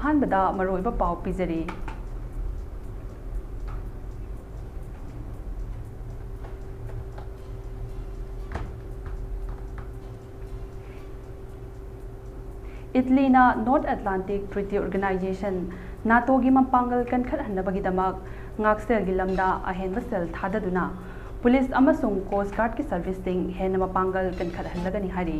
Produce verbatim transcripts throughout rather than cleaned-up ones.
ꯑꯍꯥꯟꯕꯗ ꯃꯔꯨꯑꯣꯏꯕ ꯄꯥꯎ ꯄꯤꯖꯔꯤ꯫ ꯏꯇꯂꯤꯅ North Atlantic Treaty Organization, ꯅꯥꯇꯣꯒꯤ ꯃꯄꯥꯡꯒꯜ ꯀꯟꯈꯠꯍꯟꯅꯕꯒꯤꯗꯃꯛ ꯉꯥꯛꯁꯦꯜꯒꯤ ꯂꯝꯗ ꯑꯍꯦꯟꯕ ꯁꯦꯜ ꯊꯥꯗꯗꯨꯅ ꯄꯨꯂꯤꯁ ꯑꯃꯁꯨꯡ ꯀꯣꯁ ꯒꯥꯔꯗꯀꯤ ꯁꯔꯚꯤꯁꯁꯤꯡ ꯍꯦꯟꯅ ꯃꯄꯥꯡꯒꯜ ꯀꯟꯈꯠꯍꯜꯂꯒꯅꯤ ꯍꯥꯏꯔꯤ꯫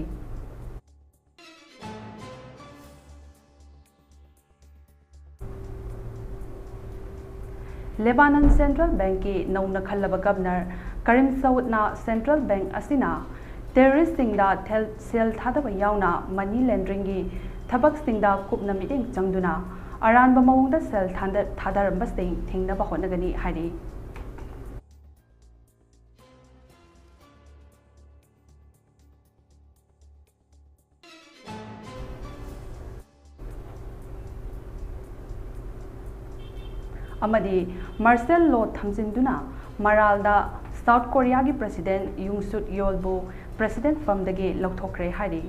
ꯂꯦꯕꯥꯅꯟ ꯁꯦꯟꯇ꯭ꯔꯦꯜ ꯕꯦꯡꯛꯀꯤ ꯅꯧꯅ ꯈꯜꯂꯕ ꯒꯕꯅꯔ ꯀꯔꯤꯝ ꯁꯧꯗꯅ ꯁꯦꯟꯇ꯭ꯔꯦꯜ ꯕꯦꯡꯛ ꯑꯁꯤꯅ ꯇꯦꯔꯣꯔꯤꯁꯁꯤꯡꯗ ꯊꯦꯜ-, ꯁꯦꯜ ꯊꯥꯗꯕ ꯌꯥꯎꯅ ꯃꯅꯤ ꯂꯦꯟꯗ꯭ꯔꯤꯡꯒꯤ ꯊꯕꯛꯁꯤꯡꯗ ꯀꯨꯞꯅ ꯃꯤꯠꯌꯦꯡ ꯆꯪꯗꯨꯅ ꯑꯔꯥꯟꯕ ꯃꯑꯣꯡꯗ ꯁꯦꯜ ꯊꯥꯗ-, ꯊꯥꯗꯔꯝꯕꯁꯤꯡ ꯊꯤꯡꯅꯕ ꯍꯣꯠꯅꯒꯅꯤ ꯍꯥꯏꯔꯤ꯫ ꯑꯃꯗꯤ ꯃꯥꯔꯁꯦꯜ ꯂꯣ ꯊꯝꯖꯤꯟꯗꯨꯅ ꯃꯔꯥꯜꯗ ꯁꯥꯎꯠ ꯀꯣꯔꯤꯌꯥꯒꯤ ꯄ꯭ꯔꯦꯁꯤꯗꯦꯟꯠ ꯌꯨꯡ ꯁꯨꯛ ꯌꯣꯜꯕꯨ ꯄ꯭ꯔꯦꯁꯤꯗꯦꯟꯠ ꯐꯝꯗꯒꯤ ꯂꯧꯊꯣꯛꯈ꯭ꯔꯦ ꯍꯥꯏꯔꯤ꯫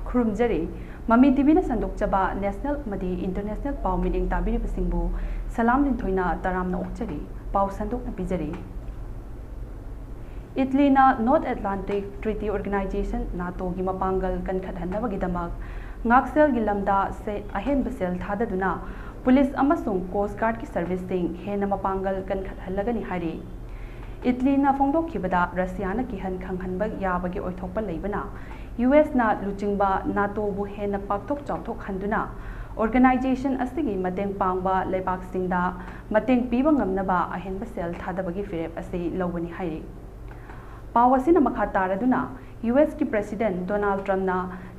ꯈꯨꯔꯨꯝꯖꯔꯤ꯫ ꯃꯃꯤ ꯇꯤꯚꯤꯅ ꯁꯟꯗꯣꯛꯆꯕ ꯅꯦꯁꯅꯦꯜ ꯑꯃꯗꯤ ꯏꯟꯇꯔꯅꯦꯁꯅꯦꯜ ꯄꯥꯎ ꯃꯤꯠꯌꯦꯡ ꯇꯥꯕꯤꯔꯤꯕꯁꯤꯡꯕꯨ ꯁꯂꯥꯝ ꯂꯤꯟꯊꯣꯏꯅ ꯇꯔꯥꯝꯅ ꯑꯣꯛꯆꯔꯤ꯫ ꯄꯥꯎ ꯁꯟꯗꯣꯛꯅ ꯄꯤꯖꯔꯤ꯫ ꯏꯇꯂꯤꯅ North Atlantic Treaty Organization, ꯅꯥꯇꯣꯒꯤ ꯃꯄꯥꯡꯒꯜ ꯀꯟꯈꯠꯍꯟꯅꯕꯒꯤꯗꯃꯛ ꯉꯥꯛꯁꯦꯜꯒꯤ ꯂꯝꯗ ꯁꯦ-, ꯑꯍꯦꯟꯕ ꯁꯦꯜ ꯊꯥꯗꯗꯨꯅ ꯄꯨꯂꯤꯁ ꯑꯃꯁꯨꯡ ꯀꯣꯁ ꯒꯥꯔꯗꯀꯤ ꯁꯔꯚꯤꯁꯁꯤꯡ ꯍꯦꯟꯅ ꯃꯄꯥꯡꯒꯜ ꯀꯟꯈꯠꯍꯜꯂꯒꯅꯤ ꯍꯥꯏꯔꯤ꯫ ꯏꯇꯂꯤꯅ ꯐꯣꯡꯗꯣꯛꯈꯤꯕꯗ ꯔꯁꯤꯌꯥꯅ ꯀꯤꯍꯟ ꯈꯪꯍꯟꯕ ꯌꯥꯕꯒꯤ ꯑꯣꯏꯊꯣꯛꯄ ꯂꯩꯕꯅ, ꯌꯨ ꯑꯦꯁꯅ ꯂꯨꯆꯤꯡꯕ ꯅꯥꯇꯣꯕꯨ ꯍꯦꯟꯅ ꯄꯥꯛꯊꯣꯛ ꯆꯥꯎꯊꯣꯛꯍꯟꯗꯨꯅ ꯑꯣꯔꯒꯅꯥꯏꯖꯦꯁꯟ ꯑꯁꯤꯒꯤ ꯃꯇꯦꯡ ꯄꯥꯡꯕ ꯂꯩꯕꯥꯛꯁꯤꯡꯗ ꯃꯇꯦꯡ ꯄꯤꯕ ꯉꯝꯅꯕ ꯑꯍꯦꯟꯕ ꯁꯦꯜ ꯊꯥꯗꯕꯒꯤ ꯐꯤꯔꯦꯞ ꯑꯁꯤ ꯂꯧꯕꯅꯤ ꯍꯥꯏꯔꯤ꯫ ꯄꯥꯎ ꯑꯁꯤꯅ ꯃꯈꯥ ꯇꯥꯔꯗꯨꯅ, ꯌꯨ ꯑꯦꯁꯀꯤ ꯄ꯭ꯔꯦꯁꯤꯗꯦꯟꯠ ꯗꯣꯅꯥꯜꯗ ꯇ꯭ꯔꯝꯞꯅ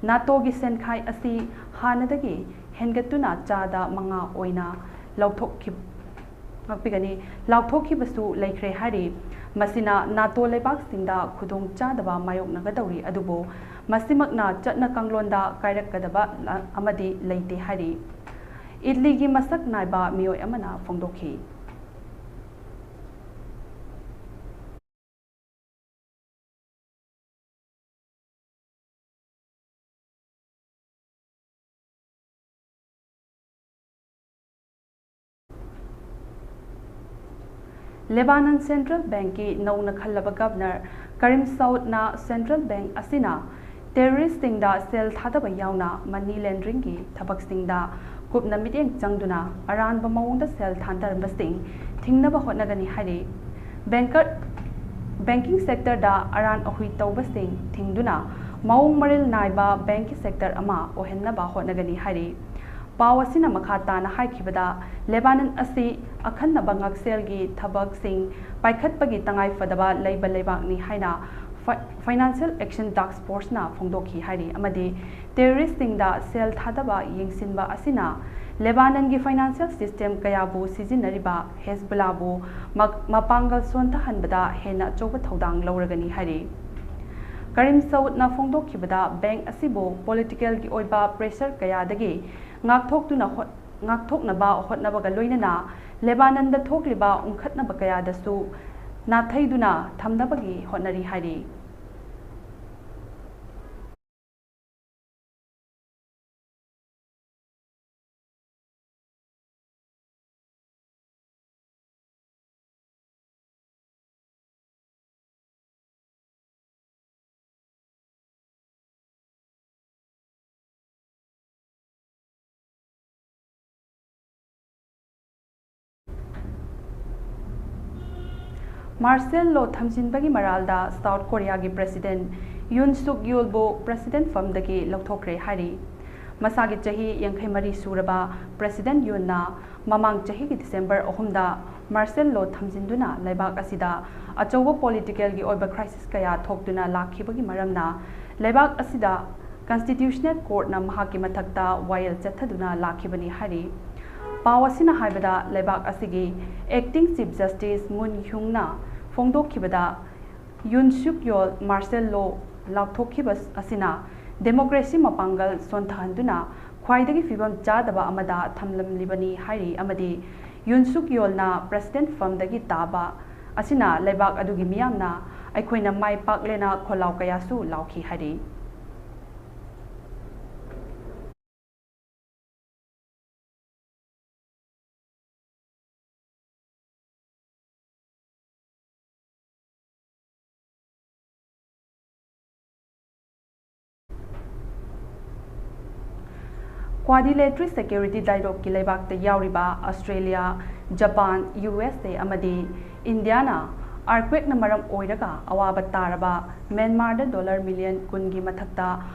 ꯅꯥꯇꯣꯒꯤ ꯁꯦꯟꯈꯥꯏ ꯑꯁꯤ ꯍꯥꯟꯅꯗꯒꯤ ꯍꯦꯟꯒꯠꯇꯨꯅ ꯆꯥꯗ ꯃꯉꯥ ꯑꯣꯏꯅ ꯂꯧꯊꯣꯛꯈꯤ-, ꯉꯥꯛꯄꯤꯒꯅꯤ, ꯂꯥꯎꯊꯣꯛꯈꯤꯕꯁꯨ ꯂꯩꯈ꯭ꯔꯦ ꯍꯥꯏꯔꯤ꯫ ꯃꯁꯤꯅ ꯅꯥꯇꯣ ꯂꯩꯕꯥꯛꯁꯤꯡꯗ ꯈꯨꯗꯣꯡꯆꯥꯗꯕ ꯃꯥꯌꯣꯛꯅꯒꯗꯧꯔꯤ, ꯑꯗꯨꯕꯨ ꯃꯁꯤꯃꯛꯅ ꯆꯠꯅ ꯀꯥꯡꯂꯣꯟꯗ ꯀꯥꯏꯔꯛꯀꯗꯕ ꯑꯃꯗꯤ ꯂꯩꯇꯦ ꯍꯥꯏꯔꯤ꯫ ꯏꯠꯂꯤꯒꯤ ꯃꯁꯛ ꯅꯥꯏꯕ ꯃꯤꯑꯣꯏ ꯑꯃꯅ ꯐꯣꯡꯗꯣꯛꯈꯤ꯫ ꯂꯦꯕꯥꯅꯟ ꯁꯦꯟꯇ꯭ꯔꯦꯜ ꯕꯦꯡꯛꯀꯤ ꯅꯧꯅ ꯈꯜꯂꯕ ꯒꯕꯅꯔ ꯀꯔꯤꯝ ꯁꯧꯗꯅ ꯁꯦꯟꯇ꯭ꯔꯦꯜ ꯕꯦꯡꯛ ꯑꯁꯤꯅ ꯇꯦꯔꯣꯔꯤꯁꯁꯤꯡꯗ ꯁꯦꯜ ꯊꯥꯗꯕ ꯌꯥꯎꯅ ꯃꯅꯤ ꯂꯦꯟꯗ꯭ꯔꯤꯡꯒꯤ ꯊꯕꯛꯁꯤꯡꯗ ꯀꯨꯞꯅ ꯃꯤꯠꯌꯦꯡ ꯆꯪꯗꯨꯅ ꯑꯔꯥꯟꯕ ꯃꯑꯣꯡꯗ ꯁꯦꯜ ꯊꯥꯗꯔꯝꯕꯁꯤꯡ ꯊꯤꯡꯅꯕ ꯍꯣꯠꯅꯒꯅꯤ ꯍꯥꯏꯔꯤ꯫ ꯕꯦꯡꯀꯔ ꯕꯦꯡꯀꯤꯡ ꯁꯦꯛꯇꯔꯗ ꯑꯔꯥꯟ ꯑꯍꯨꯏ ꯇꯧꯕꯁꯤꯡ ꯊꯤꯡꯗꯨꯅ ꯃꯑꯣꯡ ꯃꯔꯤꯜ ꯅꯥꯏꯕ ꯕꯦꯡꯀꯤ ꯁꯦꯛꯇꯔ ꯑꯃ ꯑꯣꯏꯍꯟꯅꯕ ꯍꯣꯠꯅꯒꯅꯤ ꯍꯥꯏꯔꯤ꯫ ꯄꯥꯎ ꯑꯁꯤꯅ ꯃꯈꯥ ꯇꯥꯅ ꯍꯥꯏꯈꯤꯕꯗ, ꯂꯦꯕꯥꯅꯟ ꯑꯁꯤ ꯑꯈꯟꯅꯕ ꯉꯥꯛꯁꯦꯜꯒꯤ ꯊꯕꯛꯁꯤꯡ ꯄꯥꯏꯈꯠꯄꯒꯤ ꯇꯉꯥꯏꯐꯗꯕ ꯂꯩꯕ ꯂꯩꯕꯥꯛꯅꯤ ꯍꯥꯏꯅ ꯐꯥꯏ-, ꯐꯥꯏꯅꯥꯟꯁꯤꯌꯦꯜ ꯑꯦꯛꯁꯟ ꯇꯥꯛꯁ ꯐꯣꯔꯁꯅ ꯐꯣꯡꯗꯣꯛꯈꯤ ꯍꯥꯏꯔꯤ ꯑꯃꯗꯤ ꯇꯦꯔꯣꯔꯤꯁꯁꯤꯡꯗ ꯁꯦꯜ ꯊꯥꯗꯕ ꯌꯦꯡꯁꯤꯟꯕ ꯑꯁꯤꯅ ꯂꯦꯕꯥꯅꯟꯒꯤ ꯐꯥꯏꯅꯥꯟꯁꯤꯌꯦꯜ ꯁꯤꯁꯇꯦꯝ ꯀꯌꯥꯕꯨ ꯁꯤꯖꯤꯟꯅꯔꯤꯕ ꯍꯦꯖꯕꯨꯂꯥꯕꯨ ꯃ-, ꯃꯄꯥꯡꯒꯜ ꯁꯣꯟꯊꯍꯟꯕꯗ ꯍꯦꯟꯅ ꯑꯆꯧꯕ ꯊꯧꯗꯥꯡ ꯂꯧꯔꯒꯅꯤ ꯍꯥꯏꯔꯤ꯫ ꯀꯔꯤꯝ ꯁꯧꯗꯅ ꯐꯣꯡꯗꯣꯛꯈꯤꯕꯗ, ꯕꯦꯡꯛ ꯑꯁꯤꯕꯨ ꯄꯣꯂꯤꯇꯤꯀꯦꯜꯒꯤ ꯑꯣꯏꯕ ꯄ꯭ꯔꯦꯁꯔ ꯀꯌꯥꯗꯒꯤ ꯉꯥꯛꯊꯣꯛꯇꯨꯅ ꯍꯣꯠ-, ꯉꯥꯛꯊꯣꯛꯅꯕ ꯍꯣꯠꯅꯕꯒ ꯂꯣꯏꯅꯅ ꯂꯦꯕꯥꯅꯟꯗ ꯊꯣꯛꯂꯤꯕ ꯎꯪꯈꯠꯅꯕ ꯀꯌꯥꯗꯁꯨ ꯅꯥꯊꯩꯗꯨꯅ ꯊꯝꯅꯕꯒꯤ ꯍꯣꯠꯅꯔꯤ ꯍꯥꯏꯔꯤ꯫ ꯃꯥꯔꯁꯦꯜ ꯂꯣ ꯊꯝꯖꯤꯟꯕꯒꯤ ꯃꯔꯥꯜꯗ ꯁꯥꯎꯠ ꯀꯣꯔꯤꯌꯥꯒꯤ ꯄ꯭ꯔꯦꯁꯤꯗꯦꯟꯠ ꯌꯨꯟ ꯁꯨꯛ ꯌꯨꯜꯕꯨ ꯄ꯭ꯔꯦꯁꯤꯗꯦꯟꯠ ꯐꯝꯗꯒꯤ ꯂꯧꯊꯣꯛꯈ꯭ꯔꯦ ꯍꯥꯏꯔꯤ꯫ ꯃꯁꯥꯒꯤ ꯆꯍꯤ ꯌꯥꯡꯈꯩ ꯃꯔꯤ ꯁꯨꯔꯕ ꯄ꯭ꯔꯦꯁꯤꯗꯦꯟꯠ ꯌꯨꯟꯅ ꯃꯃꯥꯡ ꯆꯍꯤꯒꯤ ꯗꯤꯁꯦꯝꯕꯔ ꯑꯍꯨꯝꯗ ꯃꯥꯔꯁꯦꯜ ꯂꯣ ꯊꯝꯖꯤꯟꯗꯨꯅ ꯂꯩꯕꯥꯛ ꯑꯁꯤꯗ ꯑꯆꯧꯕ ꯄꯣꯂꯤꯇꯤꯀꯦꯜꯒꯤ ꯑꯣꯏꯕ ꯀ꯭ꯔꯥꯏꯁꯤꯁ ꯀꯌꯥ ꯊꯣꯛꯇꯨꯅ ꯂꯥꯛꯈꯤꯕꯒꯤ ꯃꯔꯝꯅ ꯂꯩꯕꯥꯛ ꯑꯁꯤꯗ ꯀꯟꯁꯇꯤꯇ꯭ꯌꯨꯁꯅꯦꯜ ꯀꯣꯔꯠꯅ ꯃꯍꯥꯛꯀꯤ ꯃꯊꯛꯇ ꯋꯥꯌꯦꯜ ꯆꯠꯊꯗꯨꯅ ꯂꯥꯛꯈꯤꯕꯅꯤ ꯍꯥꯏꯔꯤ꯫ ꯄꯥꯎ ꯑꯁꯤꯅ ꯍꯥꯏꯕꯗ, ꯂꯩꯕꯥꯛ ꯑꯁꯤꯒꯤ ꯑꯦꯛꯇꯤꯡ ꯆꯤꯐ ꯖꯁꯇꯤꯁ ꯃꯨꯟ ꯍ꯭ꯌꯨꯡꯅ ꯐꯣꯡꯗꯣꯛꯈꯤꯕꯗ, ꯌꯨꯟ ꯁꯨꯛ ꯌꯣꯜ ꯃꯥꯔꯁꯦꯜ ꯂꯣ ꯂꯥꯎꯊꯣꯛꯈꯤꯕ ꯑꯁꯤꯅ democracy ꯃꯄꯥꯡꯒꯜ ꯁꯣꯟꯊꯍꯟꯗꯨꯅ ꯈ꯭ꯋꯥꯏꯗꯒꯤ ꯐꯤꯕꯝ ꯆꯥꯗꯕ ꯑꯃꯗ ꯊꯝꯂꯝꯂꯤꯕꯅꯤ ꯍꯥꯏꯔꯤ ꯑꯃꯗꯤ ꯌꯨꯟꯁꯨꯛ ꯌꯣꯜꯅ president ꯐꯝꯗꯒꯤ ꯇꯥꯕ ꯑꯁꯤꯅ ꯂꯩꯕꯥꯛ ꯑꯗꯨꯒꯤ ꯃꯤꯌꯥꯝꯅ ꯑꯩꯈꯣꯏꯅ ꯃꯥꯏ ꯄꯥꯛꯂꯦꯅ ꯈꯣꯜꯂꯥꯎ ꯀꯌꯥꯁꯨ ꯂꯥꯎꯈꯤ ꯍꯥꯏꯔꯤ꯫ Quadrilateral security dialogueꯀꯤ ꯂꯩꯕꯥꯛꯇ ꯌꯥꯎꯔꯤꯕ Australia, Japan, U S A ꯑꯃꯗꯤ Indiaꯅ earthquakeꯅ ꯃꯔꯝ ꯑꯣꯏꯔꯒ ꯑꯋꯥꯕ ꯇꯥꯔꯕ ꯃ꯭ꯌꯥꯟꯃꯥꯔꯗ dollar million ꯀꯨꯟꯒꯤ ꯃꯊꯛꯇ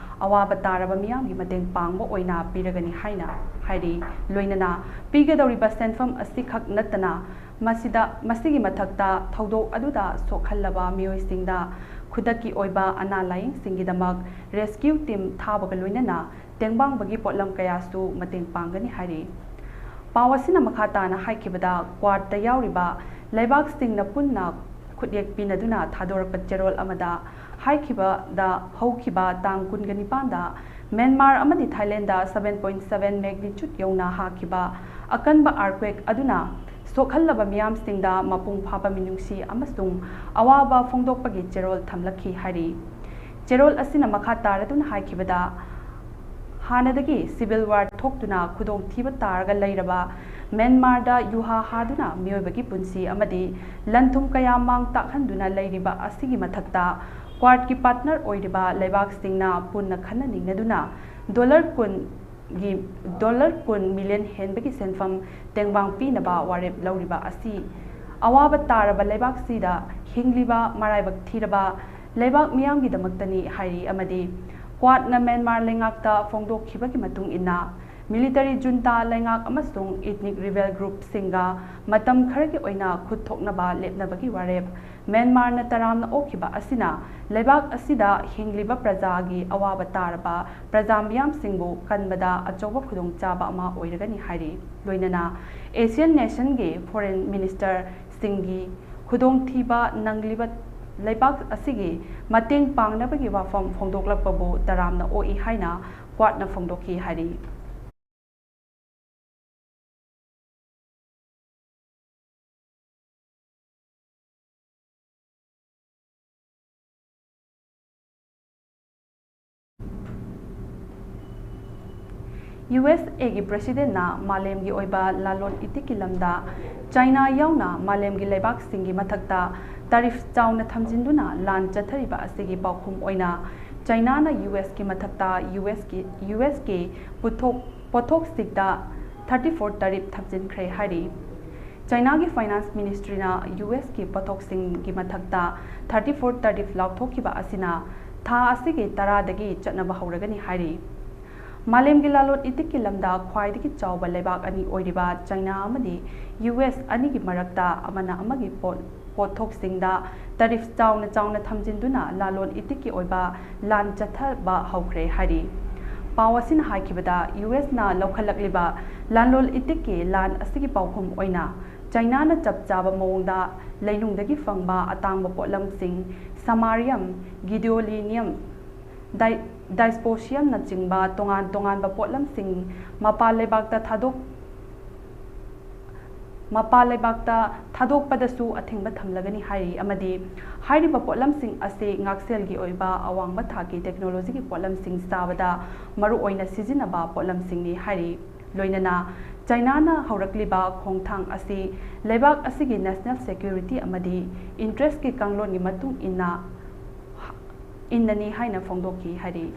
ꯑꯋꯥꯕ ꯇꯥꯔꯕ ꯃꯤꯌꯥꯝꯒꯤ ꯃꯇꯦꯡ ꯄꯥꯡꯕ ꯑꯣꯏꯅ ꯄꯤꯔꯒꯅꯤ ꯍꯥꯏꯅ ꯍꯥꯏꯔꯤ꯫ ꯂꯣꯏꯅꯅ ꯄꯤꯒꯗꯧꯔꯤꯕ ꯁꯦꯟꯐꯝ ꯑꯁꯤꯈꯛ ꯅꯠꯇꯅ ꯃꯁꯤꯗ, ꯃꯁꯤꯒꯤ ꯃꯊꯛꯇ ꯊꯧꯗꯣꯛ ꯑꯗꯨꯗ ꯁꯣꯛꯍꯜꯂꯕ ꯃꯤꯑꯣꯏꯁꯤꯡꯗ ꯈꯨꯗꯛꯀꯤ ꯑꯣꯏꯕ ꯑꯅꯥ ꯂꯥꯌꯦꯡꯁꯤꯡꯒꯤꯗꯃꯛ rescue team ꯊꯥꯕꯒ ꯂꯣꯏꯅꯅ ꯇꯦꯡꯕꯥꯡꯕꯒꯤ ꯄꯣꯠꯂꯝ ꯀꯌꯥꯁꯨ ꯃꯇꯦꯡ ꯄꯥꯡꯒꯅꯤ ꯍꯥꯏꯔꯤ꯫ ꯄꯥꯎ ꯑꯁꯤꯅ ꯃꯈꯥ ꯇꯥꯅ ꯍꯥꯏꯈꯤꯕꯗ, Quadꯇ ꯌꯥꯎꯔꯤꯕ ꯂꯩꯕꯥꯛꯁꯤꯡꯅ ꯄꯨꯟꯅ ꯈꯨꯠꯌꯦꯛ ꯄꯤꯅꯗꯨꯅ ꯊꯥꯗꯣꯔꯛꯄ ꯆꯦꯔꯣꯜ ꯑꯃꯗ ꯍꯥꯏꯈꯤꯕꯗ, ꯍꯧꯈꯤꯕ ꯇꯥꯡ ꯀꯨꯟꯒ ꯅꯤꯄꯥꯟꯗ ꯃ꯭ꯌꯥꯟꯃꯥꯔ ꯑꯃꯗꯤ Thailand seven point seven magnitude ꯌꯧꯅ ꯍꯥꯈꯤꯕ ꯑꯀꯟꯕ earthquake ꯑꯗꯨꯅ ꯁꯣꯛꯍꯜꯂꯕ ꯃꯤꯌꯥꯝꯁꯤꯡꯗ ꯃꯄꯨꯡ ꯐꯥꯕ ꯃꯤꯅꯨꯡꯁꯤ ꯑꯃꯁꯨꯡ ꯑꯋꯥꯕ ꯐꯣꯡꯗꯣꯛꯄꯒꯤ ꯆꯦꯔꯣꯜ ꯊꯝꯂꯛꯈꯤ ꯍꯥꯏꯔꯤ꯫ ꯆꯦꯔꯣꯜ ꯑꯁꯤꯅ ꯃꯈꯥ ꯇꯥꯔꯗꯨꯅ ꯍꯥꯏꯈꯤꯕꯗ, ꯍꯥꯟꯅꯗꯒꯤ civil war ꯊꯣꯛꯇꯨꯅ ꯈꯨꯗꯣꯡꯊꯤꯕ ꯇꯥꯔꯒ ꯂꯩꯔꯕ ꯃ꯭ꯌꯥꯟꯃꯥꯔꯗ ꯌꯨꯍꯥ ꯍꯥꯗꯨꯅ ꯃꯤꯑꯣꯏꯕꯒꯤ ꯄꯨꯟꯁꯤ ꯑꯃꯗꯤ ꯂꯟ ꯊꯨꯝ ꯀꯌꯥ ꯃꯥꯡ ꯇꯥꯛꯍꯟꯗꯨꯅ ꯂꯩꯔꯤꯕ ꯑꯁꯤꯒꯤ ꯃꯊꯛꯇ, Quadꯀꯤ partner ꯑꯣꯏꯔꯤꯕ ꯂꯩꯕꯥꯛꯁꯤꯡꯅ ꯄꯨꯟꯅ ꯈꯟꯅ ꯅꯤꯡꯅꯗꯨꯅ dollar ꯀꯨꯟꯒꯤ, dollar ꯀꯨꯟ million ꯍꯦꯟꯕꯒꯤ ꯁꯦꯟꯐꯝ ꯇꯦꯡꯕꯥꯡ ꯄꯤꯅꯕ ꯋꯥꯔꯦꯞ ꯂꯧꯔꯤꯕ ꯑꯁꯤ ꯑꯋꯥꯕ ꯇꯥꯔꯕ ꯂꯩꯕꯥꯛꯁꯤꯗ ꯍꯤꯡꯂꯤꯕ ꯃꯔꯥꯏꯕꯛ ꯊꯤꯔꯕ ꯂꯩꯕꯥꯛ ꯃꯤꯌꯥꯝꯒꯤꯗꯃꯛꯇꯅꯤ ꯍꯥꯏꯔꯤ ꯑꯃꯗꯤ Quadꯅ ꯃ꯭ꯌꯥꯟꯃꯥꯔ ꯂꯩꯉꯥꯛꯇ ꯐꯣꯡꯗꯣꯛꯈꯤꯕꯒꯤ ꯃꯇꯨꯡ ꯏꯟꯅ, military junta ꯂꯩꯉꯥꯛ ꯑꯃꯁꯨꯡ ethnic rebel groupꯁꯤꯡꯒ ꯃꯇꯝ ꯈꯔꯒꯤ ꯑꯣꯏꯅ ꯈꯨꯠ ꯊꯣꯛꯅꯕ ꯂꯦꯞꯅꯕꯒꯤ ꯋꯥꯔꯦꯞ ꯃ꯭ꯌꯥꯟꯃꯥꯔꯅ ꯇꯔꯥꯝꯅ ꯑꯣꯛꯈꯤꯕ ꯑꯁꯤꯅ ꯂꯩꯕꯥꯛ ꯑꯁꯤꯗ ꯍꯤꯡꯂꯤꯕ ꯄ꯭ꯔꯖꯥꯒꯤ ꯑꯋꯥꯕ ꯇꯥꯔꯕ ꯄ꯭ꯔꯖꯥ ꯃꯤꯌꯥꯝꯁꯤꯡꯕꯨ ꯀꯟꯕꯗ ꯑꯆꯧꯕ ꯈꯨꯗꯣꯡꯆꯥꯕ ꯑꯃ ꯑꯣꯏꯔꯒꯅꯤ ꯍꯥꯏꯔꯤ꯫ ꯂꯣꯏꯅꯅ ASEAN nationꯒꯤ foreign ministerꯁꯤꯡꯒꯤ ꯈꯨꯗꯣꯡꯊꯤꯕ ꯅꯪꯂꯤꯕ ꯂꯩꯕꯥꯛ ꯑꯁꯤꯒꯤ ꯃꯇꯦꯡ ꯄꯥꯡꯅꯕꯒꯤ ꯋꯥꯐꯝ ꯐꯣꯡꯗꯣꯛꯂꯛꯄꯕꯨ ꯇꯔꯥꯝꯅ ꯑꯣꯛꯏ ꯍꯥꯏꯅ ꯀ꯭ꯋꯥꯠꯅ ꯐꯣꯡꯗꯣꯛꯈꯤ ꯍꯥꯏꯔꯤ꯫ ꯌꯨ ꯑꯦꯁ ꯑꯦꯒꯤ ꯄ꯭ꯔꯦꯁꯤꯗꯦꯟꯠꯅ ꯃꯥꯂꯦꯝꯒꯤ ꯑꯣꯏꯕ ꯂꯂꯣꯟ ꯏꯇꯤꯛꯀꯤ ꯂꯝꯗ ꯆꯥꯏꯅꯥ ꯌꯥꯎꯅ ꯃꯥꯂꯦꯝꯒꯤ ꯂꯩꯕꯥꯛꯁꯤꯡꯒꯤ ꯃꯊꯛꯇ ꯇꯥꯔꯤꯐ ꯆꯥꯎꯅ ꯊꯝꯖꯤꯟꯗꯨꯅ ꯂꯥꯟ ꯆꯠꯊꯔꯤꯕ ꯑꯁꯤꯒꯤ ꯄꯥꯎꯈꯨꯝ ꯑꯣꯏꯅ ꯆꯥꯏꯅꯥꯅ ꯌꯨ ꯑꯦꯁꯀꯤ ꯃꯊꯛꯇ ꯌꯨ ꯑꯦꯁꯀꯤ, ꯌꯨ ꯑꯦꯁꯀꯤ ꯄꯨꯊꯣꯛ, ꯄꯣꯠꯊꯣꯛꯁꯤꯡꯗ thirty four ꯇꯥꯔꯤꯐ ꯊꯝꯖꯤꯟꯈ꯭ꯔꯦ ꯍꯥꯏꯔꯤ꯫ ꯆꯥꯏꯅꯥꯒꯤ ꯐꯥꯏꯅꯥꯟꯁ ꯃꯤꯅꯤꯁꯇ꯭ꯔꯤꯅ ꯌꯨ ꯑꯦꯁꯀꯤ ꯄꯣꯠꯊꯣꯛꯁꯤꯡꯒꯤ ꯃꯊꯛꯇ thirty four ꯇꯥꯔꯤꯐ ꯂꯥꯎꯊꯣꯛꯈꯤꯕ ꯑꯁꯤꯅ ꯊꯥ ꯑꯁꯤꯒꯤ ꯇꯔꯥꯗꯒꯤ ꯆꯠꯅꯕ ꯍꯧꯔꯒꯅꯤ ꯍꯥꯏꯔꯤ꯫ ꯃꯥꯂꯦꯝꯒꯤ ꯂꯂꯣꯟ ꯏꯇꯤꯛꯀꯤ ꯂꯝꯗ ꯈ꯭ꯋꯥꯏꯗꯒꯤ ꯆꯥꯎꯕ ꯂꯩꯕꯥꯛ ꯑꯅꯤ ꯑꯣꯏꯔꯤꯕ ꯆꯥꯏꯅꯥ ꯑꯃꯗꯤ ꯌꯨ ꯑꯦꯁ ꯑꯅꯤꯒꯤ ꯃꯔꯛꯇ ꯑꯃꯅ ꯑꯃꯒꯤ ꯄꯣꯠ, ꯄꯣꯠꯊꯣꯛꯁꯤꯡꯗ ꯇꯥꯔꯤꯐ ꯆꯥꯎꯅ ꯆꯥꯎꯅ ꯊꯝꯖꯤꯟꯗꯨꯅ ꯂꯂꯣꯟ ꯏꯇꯤꯛꯀꯤ ꯑꯣꯏꯕ ꯂꯥꯟ ꯆꯠꯊꯕ ꯍꯧꯈ꯭ꯔꯦ ꯍꯥꯏꯔꯤ꯫ ꯄꯥꯎ ꯑꯁꯤꯅ ꯍꯥꯏꯈꯤꯕꯗ, ꯌꯨ ꯑꯦꯁꯅ ꯂꯧꯈꯠꯂꯛꯂꯤꯕ ꯂꯂꯣꯟ ꯏꯇꯤꯛꯀꯤ ꯂꯥꯟ ꯑꯁꯤꯒꯤ ꯄꯥꯎꯈꯨꯝ ꯑꯣꯏꯅ ꯆꯥꯏꯅꯥꯅ ꯆꯞ ꯆꯥꯕ ꯃꯑꯣꯡꯗ ꯂꯩꯅꯨꯡꯗꯒꯤ ꯐꯪꯕ ꯑꯇꯥꯡꯕ ꯄꯣꯠꯂꯝꯁꯤꯡ, samarium, gadolinium, ꯗꯥꯏ-, dysprosiumꯅꯆꯤꯡꯕ ꯇꯣꯉꯥꯟ ꯇꯣꯉꯥꯟꯕ ꯄꯣꯠꯂꯝꯁꯤꯡ ꯃꯄꯥꯟ ꯂꯩꯕꯥꯛꯇ ꯊꯥꯗꯣꯛ-, ꯃꯄꯥꯟ ꯂꯩꯕꯥꯛꯇ ꯊꯥꯗꯣꯛꯄꯗꯁꯨ ꯑꯊꯤꯡꯕ ꯊꯝꯂꯒꯅꯤ ꯍꯥꯏꯔꯤ ꯑꯃꯗꯤ ꯍꯥꯏꯔꯤꯕ ꯄꯣꯠꯂꯝꯁꯤꯡ ꯑꯁꯤ ꯉꯥꯛꯁꯦꯜꯒꯤ ꯑꯣꯏꯕ ꯑꯋꯥꯡꯕ ꯊꯥꯛꯀꯤ ꯇꯦꯛꯅꯣꯂꯣꯖꯤꯒꯤ ꯄꯣꯠꯂꯝꯁꯤꯡ ꯁꯥꯕꯗ ꯃꯔꯨꯑꯣꯏꯅ ꯁꯤꯖꯤꯟꯅꯕ ꯄꯣꯠꯂꯝꯁꯤꯡꯅꯤ ꯍꯥꯏꯔꯤ꯫ ꯂꯣꯏꯅꯅ ꯆꯥꯏꯅꯥꯅ ꯍꯧꯔꯛꯂꯤꯕ ꯈꯣꯡꯊꯥꯡ ꯑꯁꯤ ꯂꯩꯕꯥꯛ ꯑꯁꯤꯒꯤ national security ꯑꯃꯗꯤ interestꯀꯤ ꯀꯥꯡꯂꯣꯟꯒꯤ ꯃꯇꯨꯡ ꯏꯟꯅ, ꯏꯟꯅꯅꯤ ꯍꯥꯏꯅ ꯐꯣꯡꯗꯣꯛꯈꯤ ꯍꯥꯏꯔꯤ꯫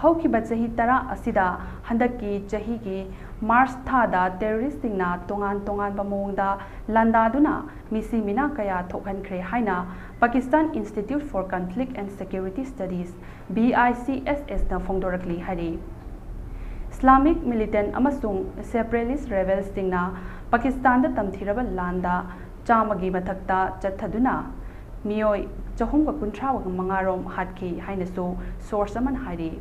ꯍꯧꯈꯤꯕ ꯆꯍꯤ ꯇꯔꯥ ꯑꯁꯤꯗ ꯍꯟꯗꯛꯀꯤ ꯆꯍꯤꯒꯤ ꯃꯥꯔꯆ ꯊꯥꯗ terroristꯁꯤꯡꯅ ꯇꯣꯉꯥꯟ ꯇꯣꯉꯥꯟꯕ ꯃꯑꯣꯡꯗ ꯂꯥꯟꯗꯥꯗꯨꯅ ꯃꯤꯁꯤ ꯃꯤꯅꯥ ꯀꯌꯥ ꯊꯣꯛꯍꯟꯈ꯭ꯔꯦ ꯍꯥꯏꯅ Pakistan Institute for Conflict and Security Studies, B I C S Sꯅ ꯐꯣꯡꯗꯣꯔꯛꯂꯤ ꯍꯥꯏꯔꯤ꯫ Islamic militant ꯑꯃꯁꯨꯡ separatist rebelsꯁꯤꯡꯅ ꯄꯥꯀꯤꯁꯇꯥꯟꯗ ꯇꯝꯊꯤꯔꯕ ꯂꯥꯟꯗ ꯆꯥꯝꯃꯒꯤ ꯃꯊꯛꯇ ꯆꯠꯊꯗꯨꯅ ꯃꯤꯑꯣꯏ ꯆꯍꯨꯝꯒ ꯀꯨꯟꯊ꯭ꯔꯥ ꯃꯉꯥꯔꯣꯝ ꯍꯥꯠꯈꯤ ꯍꯥꯏꯅꯁꯨ source ꯑꯃꯅ ꯍꯥꯏꯔꯤ꯫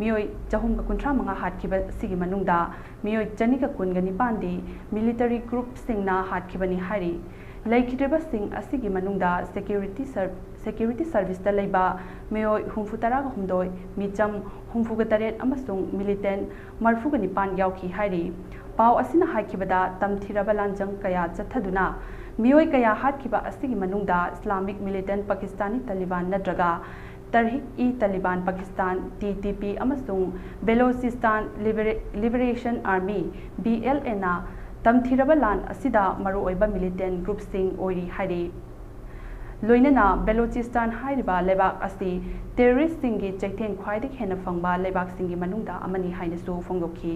ꯃꯤꯑꯣꯏ ꯆꯍꯨꯝꯒ ꯀꯨꯟꯊ꯭ꯔꯥ ꯃꯉꯥ ꯍꯥꯠꯈꯤꯕ ꯑꯁꯤꯒꯤ ꯃꯅꯨꯡꯗ ꯃꯤꯑꯣꯏ ꯆꯅꯤꯒ ꯀꯨꯟꯒ ꯅꯤꯄꯥꯟꯗꯤ military groupꯁꯤꯡꯅ ꯍꯥꯠꯈꯤꯕꯅꯤ ꯍꯥꯏꯔꯤ꯫ ꯂꯩꯈꯤꯗ꯭ꯔꯤꯕꯁꯤꯡ ꯑꯁꯤꯒꯤ ꯃꯅꯨꯡꯗ security ser-, security serviceꯇ ꯂꯩꯕ ꯃꯤꯑꯣꯏ ꯍꯨꯝꯐꯨ ꯇꯔꯥꯒ ꯍꯨꯝꯗꯣꯏ, ꯃꯤꯆꯝ ꯍꯨꯝꯐꯨꯒ ꯇꯔꯦꯠ ꯑꯃꯁꯨꯡ militant ꯃꯔꯤꯐꯨꯒ ꯅꯤꯄꯥꯟ ꯌꯥꯎꯈꯤ ꯍꯥꯏꯔꯤ꯫ ꯄꯥꯎ ꯑꯁꯤꯅ ꯍꯥꯏꯈꯤꯕꯗ, ꯇꯝꯊꯤꯔꯕ ꯂꯥꯟꯖꯪ ꯀꯌꯥ ꯆꯠꯊꯗꯨꯅ ꯃꯤꯑꯣꯏ ꯀꯌꯥ ꯍꯥꯠꯈꯤꯕ ꯑꯁꯤꯒꯤ ꯃꯅꯨꯡꯗ Islamic militant Pakistani Taliban ꯅꯠꯇ꯭ꯔꯒ Tehrik-e-Taliban Pakistan, T T P, ꯑꯃꯁꯨꯡ Balochistan Libera-, Liberation Army, B L A, ꯅ ꯇꯝꯊꯤꯔꯕ ꯂꯥꯟ ꯑꯁꯤꯗ ꯃꯔꯨꯑꯣꯏꯕ militant groupꯁꯤꯡ ꯑꯣꯏꯔꯤ ꯍꯥꯏꯔꯤ꯫ ꯂꯣꯏꯅꯅ Balochistan ꯍꯥꯏꯔꯤꯕ ꯂꯩꯕꯥꯛ ꯑꯁꯤ terroristꯁꯤꯡꯒꯤ ꯆꯩꯊꯦꯡ ꯈ꯭ꯋꯥꯏꯗꯒꯤ ꯍꯦꯟꯅ ꯐꯪꯕ ꯂꯩꯕꯥꯛꯁꯤꯡꯒꯤ ꯃꯅꯨꯡꯗ ꯑꯃꯅꯤ ꯍꯥꯏꯅꯁꯨ ꯐꯣꯡꯗꯣꯛꯈꯤ꯫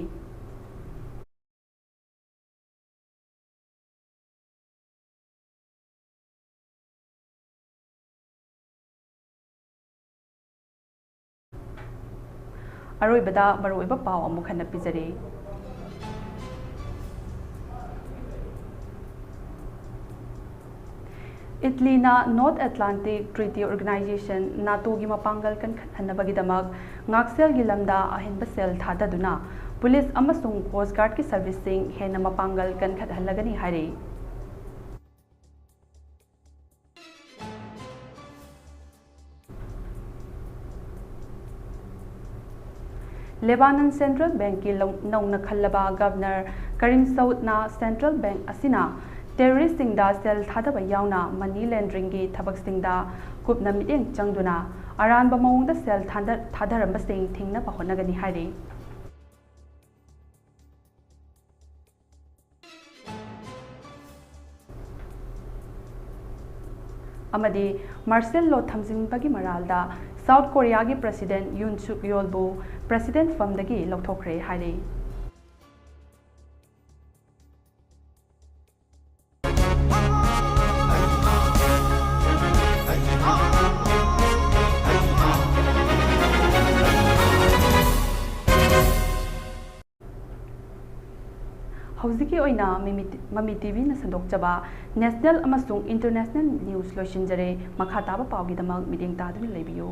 ꯑꯔꯣꯏꯕꯗ ꯃꯔꯨꯑꯣꯏꯕ ꯄꯥꯎ ꯑꯃꯨꯛ ꯍꯟꯅ ꯄꯤꯖꯔꯤ꯫ ꯏꯇꯂꯤꯅ North Atlantic Treaty Organization, NATOꯒꯤ ꯃꯄꯥꯡꯒꯜ ꯀꯟꯈꯠꯍꯟꯅꯕꯒꯤꯗꯃꯛ ꯉꯥꯛꯁꯦꯜꯒꯤ ꯂꯝꯗ ꯑꯍꯦꯟꯕ ꯁꯦꯜ ꯊꯥꯗꯗꯨꯅ police ꯑꯃꯁꯨꯡ Coast Guardꯀꯤ serviceꯁꯤꯡ ꯍꯦꯟꯅ ꯃꯄꯥꯡꯒꯜ ꯀꯟꯈꯠꯍꯜꯂꯒꯅꯤ ꯍꯥꯏꯔꯤ꯫ ꯂꯦꯕꯥꯅꯟ Central Bankꯀꯤ ꯂꯧ-, ꯅꯧꯅ ꯈꯜꯂꯕ Governor ꯀꯔꯤꯝ ꯁꯧꯗꯅ Central Bank ꯑꯁꯤꯅ terroristꯁꯤꯡꯗ ꯁꯦꯜ ꯊꯥꯗꯕ ꯌꯥꯎꯅ money launderingꯒꯤ ꯊꯕꯛꯁꯤꯡꯗ ꯀꯨꯞꯅ ꯃꯤꯠꯌꯦꯡ ꯆꯪꯗꯨꯅ ꯑꯔꯥꯟꯕ ꯃꯑꯣꯡꯗ ꯁꯦꯜ ꯊꯥꯗ-, ꯊꯥꯗꯔꯝꯕꯁꯤꯡ ꯊꯤꯡꯅꯕ ꯍꯣꯠꯅꯒꯅꯤ ꯍꯥꯏꯔꯤ꯫ ꯑꯃꯗꯤ martial law ꯊꯝꯖꯤꯟꯕꯒꯤ ꯃꯔꯥꯜꯗ South Koreaꯒꯤ President Yoon Suk Yeolꯕꯨ President ꯐꯝꯗꯒꯤ ꯂꯧꯊꯣꯛꯈ꯭ꯔꯦ ꯍꯥꯏꯔꯤ꯫ ꯍꯧꯖꯤꯛꯀꯤ ꯑꯣꯏꯅ ꯃꯃꯤ ꯃꯃꯤ ꯇꯤꯚꯤꯅ ꯁꯟꯗꯣꯛꯆꯕ ꯅꯦꯁꯅꯦꯜ ꯑꯃꯁꯨꯡ ꯏꯟꯇꯔꯅꯦꯁꯅꯦꯜ ꯅ꯭ꯌꯨꯁ ꯂꯣꯏꯁꯤꯟꯖꯔꯦ꯫ ꯃꯈꯥ ꯇꯥꯕ ꯄꯥꯎꯒꯤꯗꯃꯛ ꯃꯤꯠꯌꯦꯡ ꯇꯥꯗꯨꯅ ꯂꯩꯕꯤꯌꯨ꯫